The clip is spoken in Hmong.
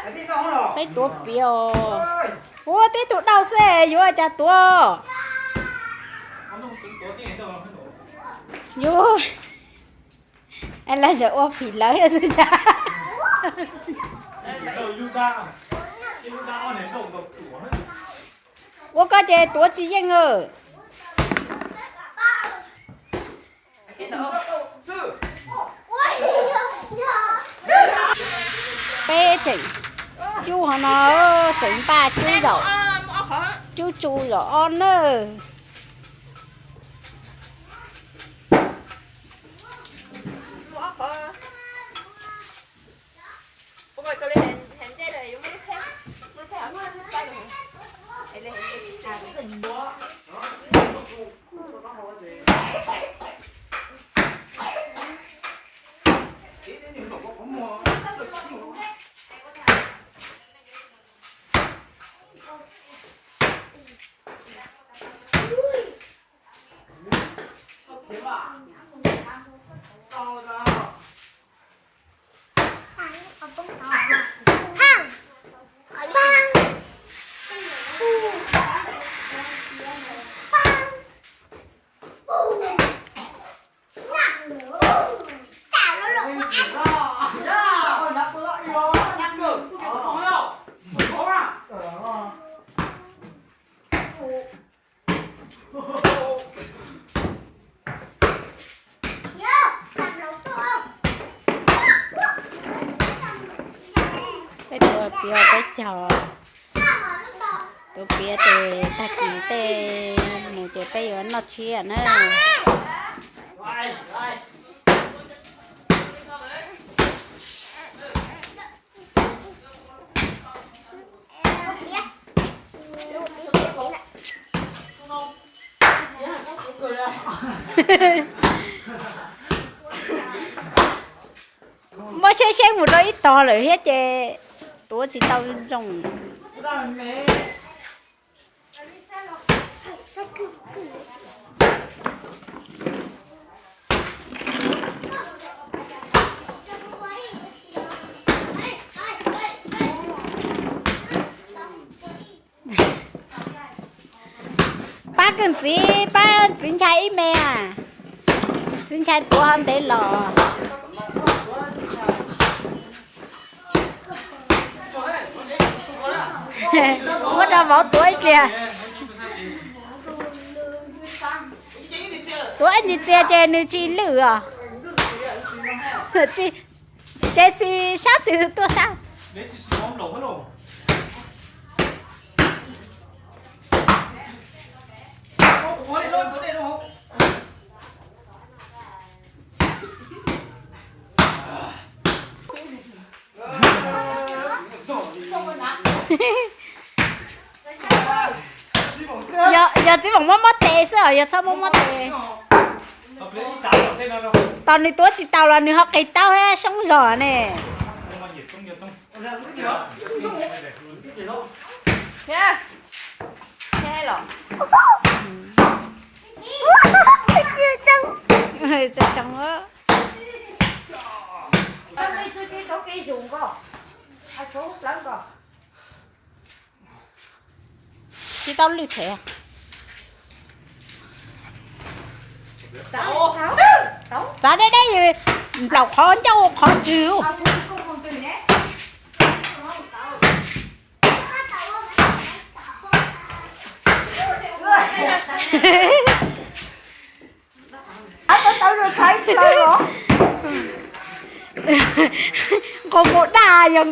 Peb tuav piav os. Ua tib tug dauj xwb yuav cas tuav. Yuav, es lawv tseem ua phim lawv xwb cas. Ua koj ces tuav tsis yeej. Peb tseem cub hov no, tseem npaj cub zaum, cub tsu zaum ob nawb. Peb tuav piav peb caug, tuav piav ces tag kis tej mus ces peb yuav noj tshiab na. Muab seb seb mus rau ib tog lawm thiab ces tuav tsis tau zoo. Pab koj txiv, pab txiv ntshai ib me, txiv ntshai tuav ho ntev los. Muab rau vauv tuav ib pliag. Tuav ib ntsis txias ces nws tsis lwj os. Ces xis sab twg tuaj sab. Yog txiv foom muab mob tes xwb os, yog txhob muab mob tes. Tos nws tuav tsis tau los nws ho qis taub thiab soob zog ne. Tsis tau lwj them. Txav deb deb, nplaum qhov ncauj qhov ntswg. Nqus nqus daj yog